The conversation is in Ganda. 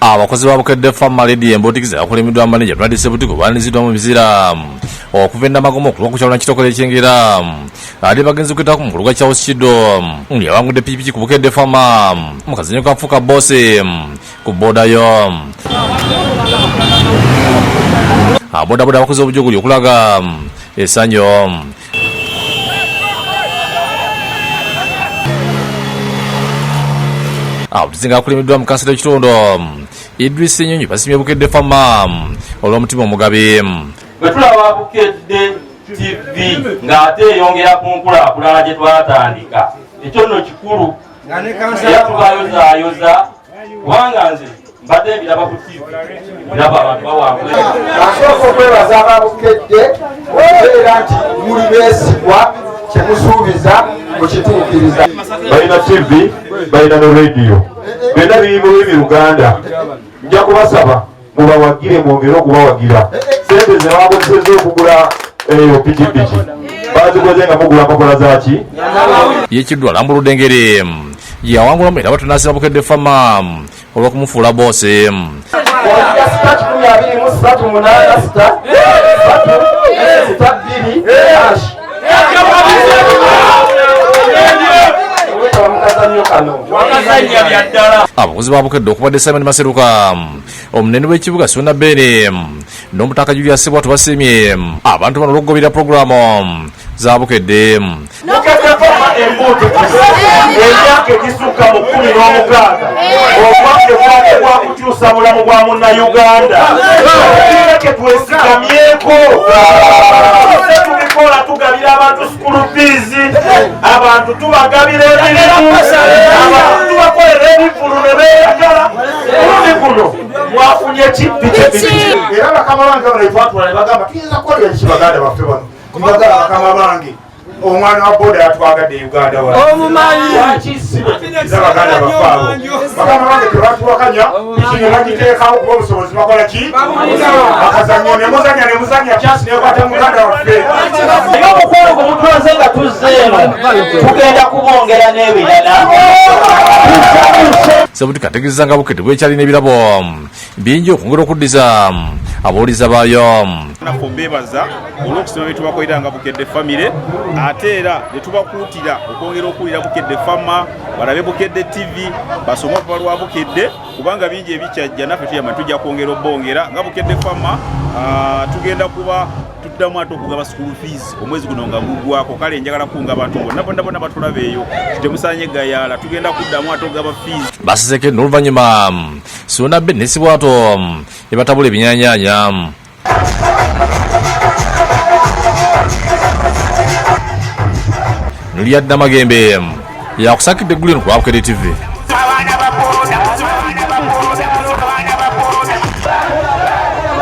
Abakozi ba Bukedde Fa Ma Lydia Embuutikizi abakulembeddwa maneja Ronald Ssebutiko baaniriziddwa mu mizira okuva e Namagoma okutuuka ku kyalo Nakitokolo e Kyengera. Ate bagenze kwetako mu mukolo gwa Charles Kiddo yawangudde pikipiki ku Bukedde Fa Ma mu kazannyo ka Fuuka Bboosi ku bbooda yo. Abodaboda bakoze obujogoli okulaga essanyu. Abatuuze nga bakulembeddwa mu kansala w'ekitundu Idris Ssenyonyi basimye Bukedde Fa Ma olw'omutima omugabi. Bwe tulaba Bukedde TV ng'ate eyongera ku nkulaakulana gye twatandika, ekyo nno kikulu era tubayozaayoza kubanga nze mbadde mbiraba ku TV, ndaba abantu bawangula. Asooka okwebaza aba Bukedde okubeera nti muli beesigwa, kye musuubiza mukituukiriza. Balina TV, balina ne radio, byonna biri mu lulimi Luganda. Nja kubasaba mubawagire, mwongere okubawagira. Sente ze bakozesezza okugula eyo pikipiki bazikoze nga mugula mpapula zaki. Ye Kiddu alambuludde engeri yawangulamu era batunasira Bukedde Fa Ma olw'okumufuula boosi. Sita kikumi abiri mu ssatu munaana sita ssatu sita bbiri hash. Mukazannyo kano. Abakozi ba Bukedde okubadde Simon Maseruka, omunene w'ekibuga Suna Bene n'omutaka Julius Sebwato basiimye abantu bano olw'okugobera pulogulaamu za Bukedde. Bukedde Fa Ma embuutukizi emyaka egisukka mu 16 ogwaffe gwali gwa kukyusa bulamu bwa munnayuganda. Tuleke twesigamyeko, tubikola tugabira abantu school fees, abantu tubagabira emirimu, abantu tubakolera ebivvulu ne beeyagala. Mulundi guno mwafunye ki? Pikipiki. Era bakama bange bano twatula ne bagamba tuyinza kukolera ki baganda baffe bano? Nibagamba bakama bange omwana wa boda yatwagadde Uganda wano. Lwaki si bwe tukkiriza baganda baffe abo? Bakama bange tebatuwakanya, piki ne bagiteekawo kuba obusobozi bakola ki? Akazannyo ne muzannya ne muzannya kyasi nekwata muganda waffe. Naye omukwano gwe mutulaze nga tuzze eno, tugenda kubongera n'ebirala. Ssebutiko ategeezezza nga Bukedde bwekyalina ebirabo bingi okwongera okuddiza abawuliza baayo. Naffe mbeebaza olw'okusoma bye tubakolera nga Bukedde Family, ate era ne tubakuutira okwongera okuwulira Bukedde Fa Ma, balabe Bukedde TV, basome oluva lwa Bukedde, kubanga bingi ebikyajja naffe tuyamba tujja kwongera obbongera nga Bukedde Fa Ma. Tugenda kuba tuddamu ate okugaba school fees omwezi guno nga guggwako. Kale njagala kunga abantu bonna bonna bonna batulaba eyo temusaanye gayaala, tugenda kuddamu ate okugaba fees. Baseseke n'oluvannyuma Ssuuna Ben ne Ssebwato ne batabula ebinyanyaanya. Nuliya Namagembe yakusakidde eggulu eno ku lwa Bukedde TV.